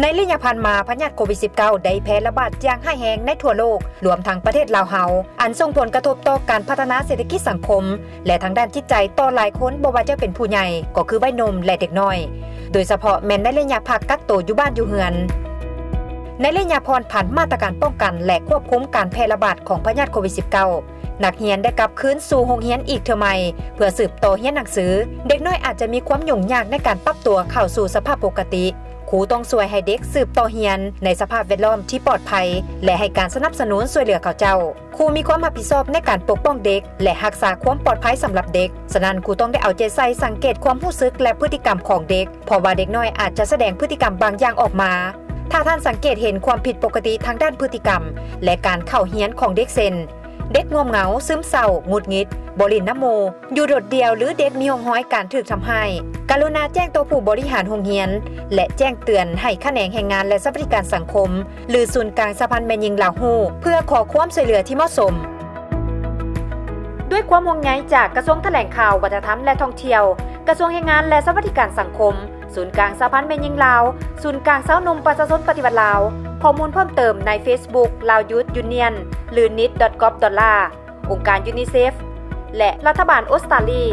ໃນໄລຍະຜ່ານມາ, ພະຍາດໂຄວິດ-19 ໄດ້ແຜ່ລະບາດຢ່າງຮ້າຍແຮງໃນທົ່ວໂລກ, ລວມທັງປະເທດລາວເຮົາ, ອັນສົ່ງຜົນກະທົບຕໍ່ການພັດທະນາເສດຖະກິດສັງຄົມ ແລະ ທາງດ້ານຈິດໃຈຕໍ່ຫຼາຍຄົນ, ບໍ່ວ່າຈະເປັນຜູ້ໃຫຍ່, ກໍຄືໄວໜຸ່ມ ແລະ ເດັກນ້ອຍ, ໂດຍສະເພາະແມ່ນໃນໄລຍະພັກກັກໂຕຢູ່ບ້ານຢູ່ເຮືອນ. ໃນໄລຍະຜ່ອນຜັນມາດຕະການປ້ອງກັນ ແລະ ຄວບຄຸມການແຜ່ລະບາດຂອງພະຍາດໂຄວິດ-19, ນັກຮຽນໄດ້ກັບຄືນສູ່ໂຮງຮຽນອີກເທື່ອໃໝ່ ເພື່ອສືບຕໍ່ຮຽນໜັງສື. ເດັກນ້ອຍອາດຈະມີຄວາມຫຍຸ້ງຍາກໃນການປັບຕົວເຂົ້າສູ່ສະພາບປົກກະຕິ. ຄູຕ້ອງຊ່ວຍໃຫ້ເດັກສືບຕໍ່ຮຽນໃນສະພາບແວດລ້ອມທີ່ປອດໄພ ແລະ ໃຫ້ການສະໜັບສະໜູນຊ່ວຍເຫຼືອເຂົາເຈົ້າ. ຄູມີຄວາມຮັບຜິດຊອບໃນການປົກປ້ອງເດັກ ແລະ ຮັກສາຄວາມປອດໄພສຳລັບເດັກ. ສະນັ້ນ, ຄູຕ້ອງໄດ້ເອົາໃຈໃສ່ສັງເກດຄວາມຮູ້ສຶກ ແລະ ພຶດຕິກຳຂອງເດັກ, ເພາະວ່າເດັກນ້ອຍອາດຈະສະແດງພຶດຕິກຳບາງຢ່າງອອກມາ. ຖ້າທ່ານສັງເກດເຫັນຄວາມຜິດປົກກະຕິທາງດ້ານພຶດຕິກຳ ແລະ ການເຂົ້າຮຽນຂອງເດັກ ເຊັ່ນ ເດັກງ່ວງເຫງົາ, ຊຶມເສົ້າ, ຫງຸດຫງິດ, ບໍ່ຫຼິ້ນນຳໝູ່, ຢູ່ໂດດດ່ຽວ ຫຼື ເດັກມີຮ່ອງຮອຍການຖືກທຳຮ້າຍ, ກະລຸນາແຈ້ງຕໍ່ຜູ້ບໍລິຫານໂຮງຮຽນ ແລະ ແຈ້ງເຕືອນໃຫ້ຂະແໜງແຮງງານ ແລະ ສະຫວັດດີການສັງຄົມ ຫຼື ສູນກາງສະຫະພັນແມ່ຍິງລາວຮູ້ ເພື່ອຂໍຄວາມຊ່ວຍເຫຼືອທີ່ເໝາະສົມ. ດ້ວຍຄວາມຫ່ວງໃຍຈາກກະຊວງຖະແຫຼງຂ່າວ, ວັດທະນະທຳ ແລະ ທ່ອງທ່ຽວ, ກະຊວງແຮງງານ ແລະ ສະຫວັດດີການສັງຄົມ, ສູນກາງສະຫະພັນແມ່ຍິງລາວ, ສູນກາງຊາວໜຸ່ມປະຊາຊົນປະຕິວັດລາວ. ຂໍ້ມູນເພີ່ມເຕີມໃນເຟສບຸກ Laos Youth Union ຫຼື nit.gov.la, ອົງການຢູນິເຊັຟ ແລະ ລັດຖະບານອົດສະຕາລີ.